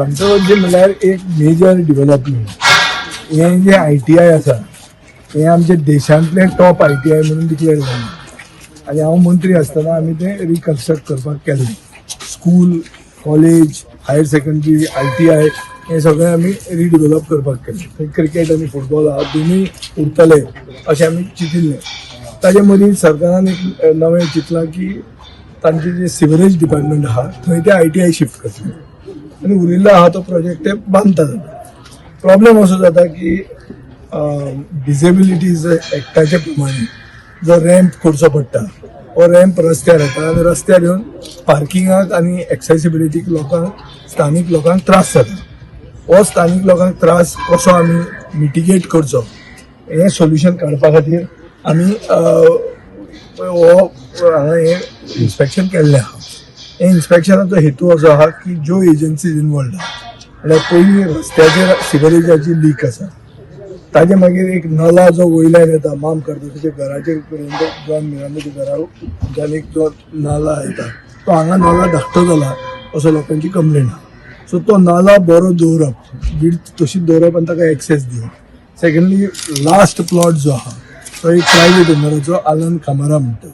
पंचवर्षी म्हणल्यार एक major development. हें जें आयटीआय आसा, हें आमच्या देशांतलें टॉप आयटीआय म्हणून डिक्लेअर जालें आनी हांव मंत्री आसतना आमी तें रिकन्स्ट्रक्ट करपाक केलें. School, college, higher secondary, ITI हें सगळें आमी रिडिवेलप करपाक केलें. थंय क्रिकेट आनी फुटबॉल आहा, दोनूय उरतले अशें आमी चिंतिल्लें. ताजे मदीं सरकारान एक नवें चिंतलां की तांचे जे सिवरेज डिपार्टमेंट आहा, थंय ते आयटीआय शिफ्ट करतले आनी उरिल्लो आहा तो प्रोजेक्ट ते बांदता. जाता प्रॉब्लेम असो जाता की डिसेबिलिटीज एक्टाच्या प्रमाणे जो रॅम्प करचो पडटा, हो रॅम्प रस्त्यार येता आनी रस्त्यार येवन पार्किंगाक आनी एक्सेसिबिलिटीक लोकांक, स्थानीक लोकांक त्रास जाता. हो स्थानीक लोकांक त्रास कसो आमी मिटिगेट करचो, हें सोल्युशन काडपा खातीर आमी हो हांगा हें इन्स्पेक्शन केल्लें आहा. हे इन्स्पेक्शनाचो हेतू असो आहा की ज्यो एजन्सीज इनवॉल्ड आहा, म्हणल्यार पयलीं रस्त्याचेर सिवरेजाची लीक आसा, ताजे मागीर एक नला जो वयल्यान येता, माम कार्दोजाच्या घराचे पर्यंत, जॉन मिरांदाच्या घराच्यान एक जो नाला येता, तो हांगा नाला धाकटो जाला असो लोकांची कंप्लेन आहा. सो तो नाला बरो दवरप, वीड तशीच दवरप आनी ताका एक्सेस दिवप. सेकंडली, लास्ट प्लॉट जो आहा, तो एक प्रायवेट ओनराचो, आलन कामारा म्हणटा,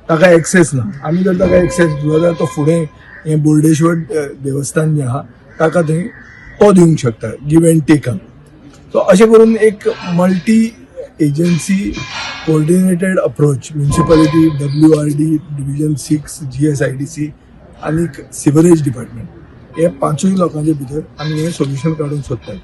ताका एक्सेस ना. आमी जर ताका एक्सेस दिलो जाल्यार तो फुडें हें बोर्डेश्वर देवस्थान जें आहा, ताका थंय तो दिवंक शकता, गिव एंड टेक. सो अशें करून एक multi agency coordinated approach, municipality, WRD Division 6, GSIDC आनी सिवरेज डिपार्टमेंट, हे पांचूय लोकांच्या भितर आमी हें सोल्युशन काडूंक सोदतात.